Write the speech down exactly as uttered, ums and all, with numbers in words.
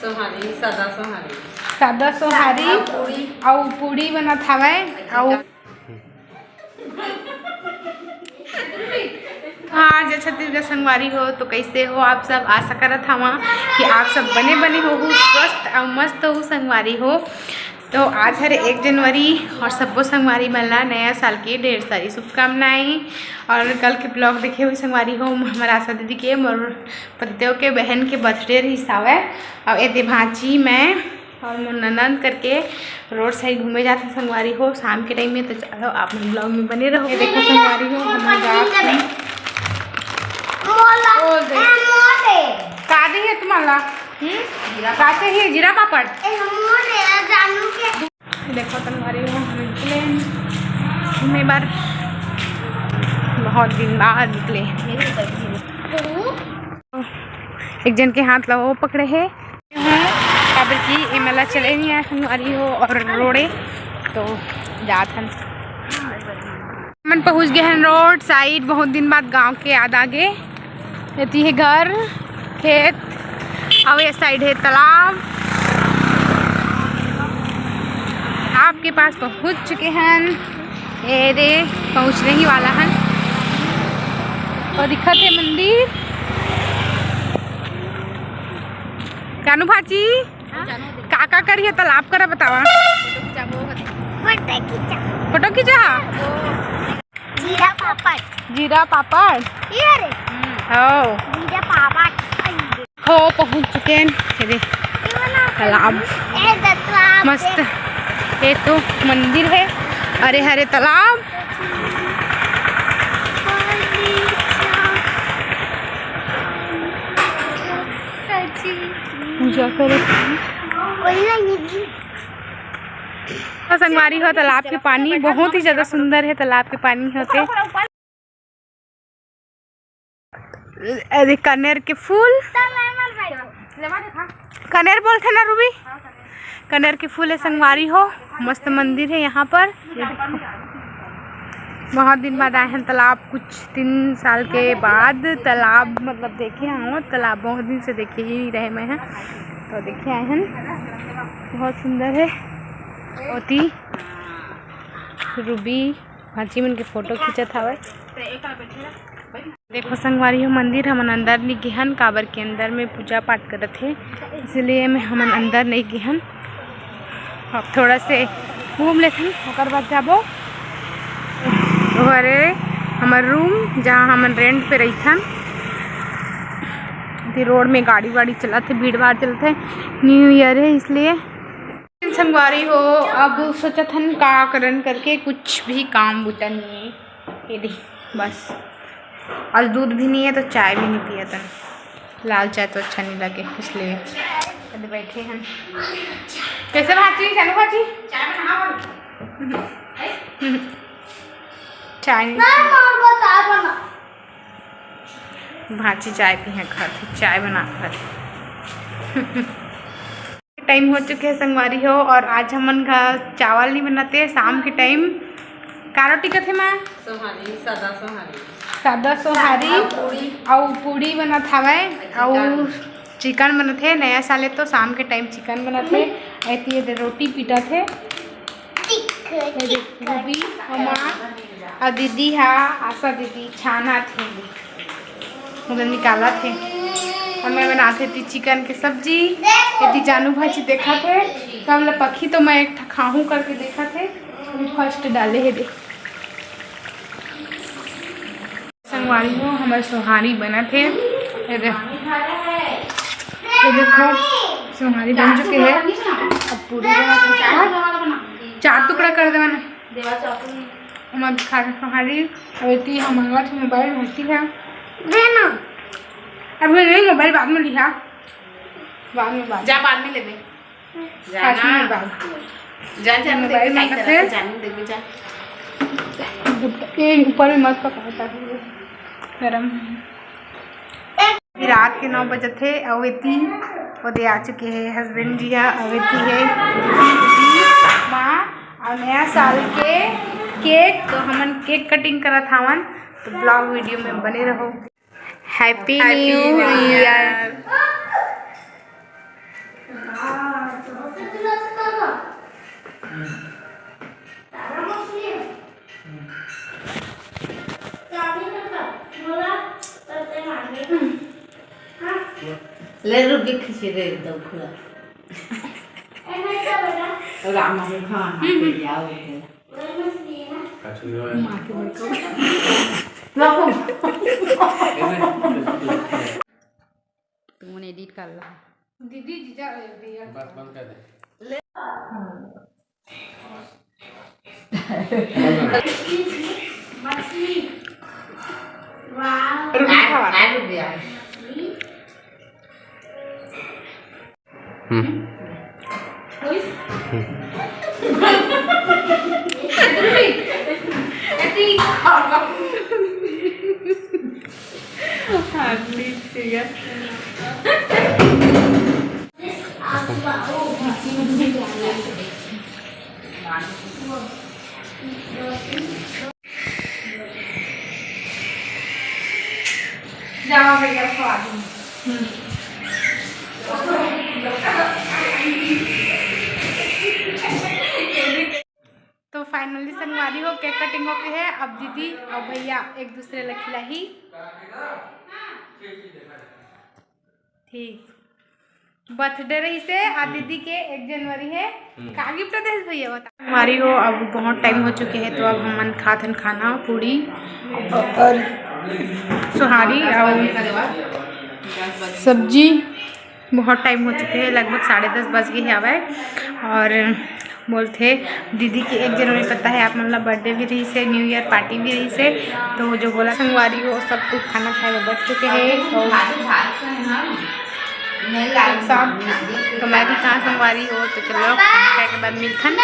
सोहारी, सादा सोहारी। सादा सोहारी अउ पूड़ी। अउ पूड़ी बनत हवय। अउ हाँ, जय छत्तीसगढ़ संगवारी हो। तो कैसे हो आप सब? आशा करत हवा कि आप सब बने बने होहू, स्वस्थ अउ मस्त होहू संगवारी हो। तो आज हर एक जनवरी और सब्बो संगवारी मन ला नया साल के ढेर सारी शुभकामनाएं। और कल के ब्लॉग देखे हुए संगवारी हो, हमर आशा दीदी के, मोर पतिदेव के बहन के बर्थडे रहिस हावय। और ए दे भांची मैं और मोर ननद करके रोड साइड घूमे जाथे संगवारी हो शाम के टाइम में। तो चलो आप मन ब्लॉग में बने रहो। ये देखो संगवारी हो, हम जात हन। मोला, ओ दे। ए, मोर दे। का दे है तुम्हारा? हम्म? का चाहिए? जीरा पापड़? ए, मोर दे, जानू के। ये देखो संगवारी हो, हम निकले हैं घूमे बर। बहुत दिन बाद निकले हैं। एक जन के हाथ ला वो पकड़े हे, काबर कि एमन ला चले नहीं आए संगवारी हो और रोड़े तो जात हन। मन पहुँच गए हन रोड साइड, बहुत दिन बाद गांव के याद आ गे। एती हे घर, खेत, अउ ये साइड हे तालाब। आपके पास पहुँच चुके हन। ए दे, पहुँचने ही वाला हन। और दिखत हे मंदिर। कानू भाजी, का का करिए तालाब करा बतावा। फोटो खींचा। फोटो खींचा। जीरा पापड़। जीरा पापड़। ये रे। हो। जीरा पापड़। हो, पहुँच चुके हैं। ये दे, ये वाला तालाब। ए, दतवा मस्त। ये तो मंदिर है। हरे हरे तालाब। पूजा करे। कोई नहीं जी। तो संगवारी हो, तालाब के पानी बहुत ही ज्यादा सुंदर है। तालाब के पानी होते, अरे कनेर के फूल, कनेर बोलथे ना रूबी, कनेर के फूल है संगवारी हो। मस्त मंदिर है यहाँ पर। बहुत दिन बाद आए हैं तालाब, कुछ तीन साल के बाद तालाब मतलब देखे हूँ। तालाब बहुत दिन से देखे ही नहीं रहे मैं हैं, तो देखे आए हैं। बहुत सुंदर है। ओती रूबी भांची मन के फोटो खींचत हवय। देखो संगवारी हो, मंदिर हमन अंदर नहीं गेहन, काबर के अंदर में पूजा पाठ करत हे, इसलिए में हमन अंदर नहीं गेहन। अब थोड़ा से घूम लेथन, ओकर बाद जाबो। वो हरे हमर रूम, जहाँ हमन रेंट पे रहिथन। एती रोड में गाड़ी वाड़ी चलत हे, भीड़ भाड़ चलत हे, न्यू ईयर है इसलिए। संगवारी हो, अब सोचत हन का करन करके, कुछ भी काम बुता नहीं है। ये दे, बस आज दूध भी नहीं है तो चाय भी नहीं पिया तन। लाल चाय तो अच्छा नहीं लगे, इसलिए अभी बैठे हैं। कैसे भाजी, जानू भाजी? चाय बनाओ। चाय नहीं। भाजी चाय पी हैं, खाते चाय बना खाते। टाइम हो चुके है संगवारी हो, और आज हमन घर चावल नहीं बनाते। शाम के टाइम का रोटी कथे माँ? सोहारी, सादा सोहारी। सादा सोहारी। अउ पूड़ी। अउ पूड़ी बनत हवय, अउ चिकन। चिकन बनत हे। नया साले तो शाम के टाइम चिकन बनत हे। एती एदे रोटी पीटत हे। ये देख, रूबी, माँ, अउ दीदी हा, आशा दीदी छाना थे। ओला निकालत हे। अउ मैं बनात हे ती चिकन के सब्जी। एती जानू भाजी देखत हे। सब ल पखी तो मैं एक ठा खाहूं करके देखत हे। अभी फर्स्ट डाले हे दे। संगवारी हो, हमर सोहारी बनत हे। ये दे-, ये देखो, सोहारी बन चुके हे। अब पूरी बनत हे। चार टुकड़ा कर देवा ना। देवा चाकू नहीं। हमर खा-, खारी, अउ एती हमर हाथ मोबाइल रहती है। दे ना। अभी नहीं, मोबाइल बाद में लिहा। बाद में, बाद में। जा, बाद में लेबे। जा पाँच ना। मिनट बाद। जा, जा, मोबाइल देख, में काई करत है। जाने देबे, जा। ये ऊपर में मत पकाओ, ताकि वो गरम है। अभी रात के नौ बजत हे, अउ एती ओदे आ चुके हे हस्बैंड जी हा, अउ एती हे दीदी, दीदी, माँ, अउ नया साल के केक, तो हमन केक कटिंग करत हावन, तो ब्लॉग वीडियो में बने रहो। Happy new year. ले रुक के खींचे रे, दो खुला। राम हम खा, हाँ, हम्म, हम्म। क्या हो गया? माँ के बड़को। तुमने एडिट कर ला। दीदी, जीजा, ए, भैया। बस बंद कर दे। मछली। वाह। रुक, खावा। मछली। हम्म। जाओ भैया, खवा दूँ। तो finally संगवारी हो, cake cutting हो गई है। अब दीदी और भैया एक दूसरे ला खिलाही। ठीक, birthday रहिसे आ दीदी के एक जनवरी है। हम्म। का gift देस भैया, बता। संगवारी हो, अब बहुत time हो चुके हैं, तो अब हमन खात हन खाना, पूड़ी और सोहारी और सब्जी। बहुत time हो चुके हैं, लगभग साढ़े दस बज गए हवय। और बोलथे दीदी के एक जनवरी पता है आप मन ला birthday भी रहिसे, new year party भी रहिसे। तो जो बोला संगवारी हो, सब कुछ खाना खाए बर बैठ चुके हैं। और शाम तो मैं भी कहाँ संगवारी हो, तो चलो खाना खाए के बाद मिलथन।